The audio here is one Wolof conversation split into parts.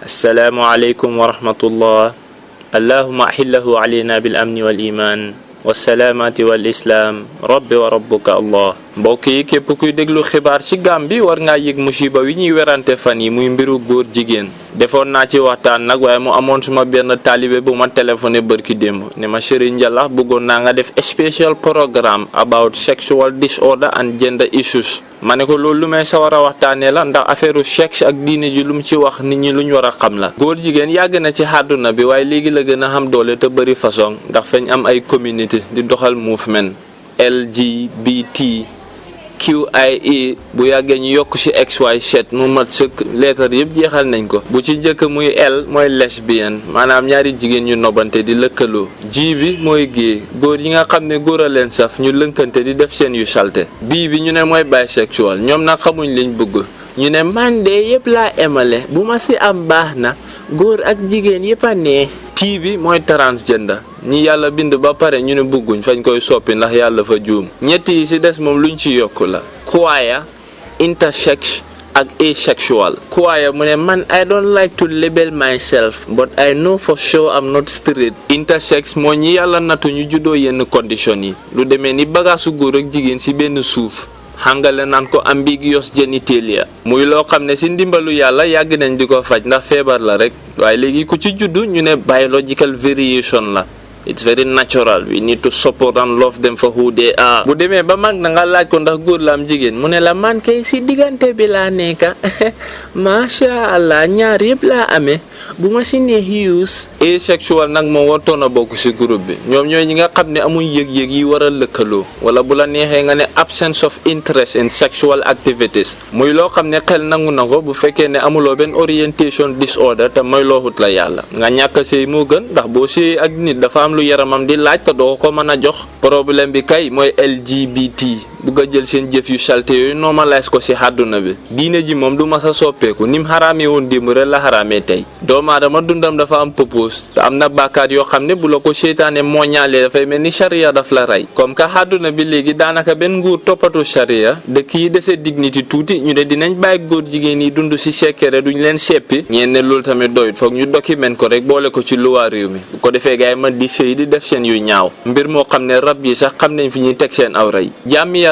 السلام عليكم ورحمة الله اللهم أحله علينا بالأمن والإيمان والسلامة والإسلام رب وربك الله mbokk yi képp kuy déglu xibaar ci Gàmbi war ngaa yëg musiba wi ñuy werante fan yi muy mbiru góor jigéen defoon naa ci waxtaan nag waaye mu amoon suma benn taalibe bu ma téléphoné bërki démb ne ma Serigne Njalax bëggoon naa nga def special programme about sexual disorder and gender issues ma ne ko loolu lu may sawar a waxtaanee la ndax affaire sexe ak diine ji lu mu ci wax nit ñi lu ñu war a xam la góor jigéen yàgg na ci àdduna bi waaye léegi la gën a xam doole te bëri façon ndax fañ am ay communauté di doxal movement LGBT QIA bu yàggee ñu yokk ci XYZ mu mat sëkk lettre yëpp jeexal nañ ko bu ci njëkk muy L mooy lesbienne maanaam ñaari jigéen ñu nobante di lëkkaloo G bi mooy gay góor yi nga xam ne góor a leen saf ñu lënkante di def seen yu salte B bi ñu ne mooy bisexual ñoom nag xamuñ liñ bëgg ñu ne man de yëpp laa emale bu ma ci am baax na góor ak jigéen yëpp a nee T bi mooy transgender ñi yàlla bind ba pare ñu ne bëgguñ fañ koy soppi ndax yàlla fa juum ñett yi ci des moom luñ ci yokk la queer intersex ak asexual queer mu ne man I don't like to label myself but I know for sure I'm not straight intersex moo ñi yàlla nattu ñu juddoo yenn condition yi lu demee ni bagaasu góor ak jigéen ci benn suuf xàngale naan ko ambiguous genitalia muy loo xam ne ci ndimbalu yàlla yàgg nañ di ko faj ndax feebar la rek waaye léegi ku ci juddu ñu ne biological variation la it's very natural we need to support and love them for who they are bu demee ba mag na nga laaj ko ndax góor la am jigéen mu ne la man kay ci diggante bi laa nekka masha Allah ñaar yëpp laa amee bu ma ci neex use asexual nag moom wartoon a bokk ci groupe bi ñoom ñooy ñi nga xam ne amuñ yëg-yëg yi war a lëkkaloo wala bu la neexee nga ne absence of interest in sexual activities muy loo xam ne xel nangu na ko bu fekkee ne amuloo benn orientation disorder te mooy looxut la yàlla nga ñàkk sëy moo gën ndax boo sëy ak nit dafa am lu yaramam di laaj te doo ko mën a jox problème bi kay mooy LGBT bugg a jël seen jëf yu salte yooyu normalise ko ci àdduna bi diine ji moom du mas a soppeeku ni mu xaraamee woon démb rek la xaraamee tey doomu aadama dundam dafa am purpose te am na bàkkaat yoo xam ne bu la ko seytaane mooñaalee dafay mel ni charia daf la rey comme que àdduna bi léegi daanaka benn nguur toppatu charia dëkk yi desee dignité tuuti ñu ne dinañ bàyyi góor jigéen yi dund ci sekkere duñ leen seppi ñeen ne loolu tamit doyut foog ñu document ko rek boole ko ci luwaa réew mi bu ko defee gaay man di sëy di def seen yu ñaaw mbir moo xam ne rab yi sax xam nañ fi ñuy teg seen awra yi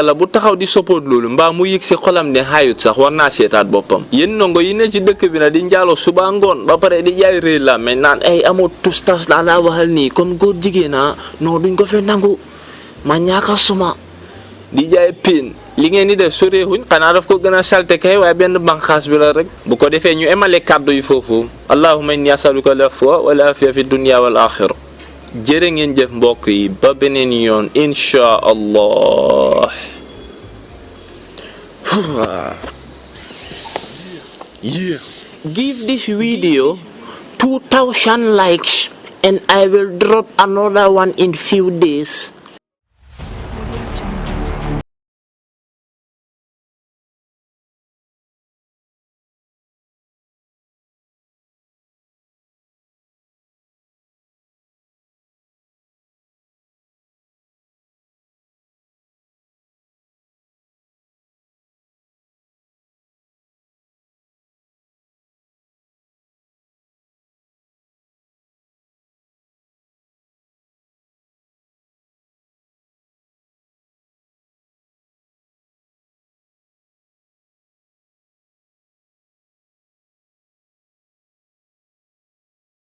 yàlla bu taxaw di support loolu mbaa mu yëg ci xolam ne xaayut sax war naa seetaat boppam yéen ndongo yi ne ci dëkk bi na di njaaloo suba ngoon ba pare di jaay réy la mais naan ay amoo tustas laa laa waxal nii comme góor jigéen non duñ ko fi nangu ma ñaaka suma di jaay pin li ngeen di def soreexuñ xanaa daf ko gën a salte kay waaye benn banqaas bi la rek bu ko defee ñu emale kàddu yi foofu allahumma inni asaluka al-afwa wal afiya fi dunya wal axira jërë ngeen jëf mbokk yi ba beneen yoon insha allah Yeah. Give this video 2,000 likes and I will drop another one in few days.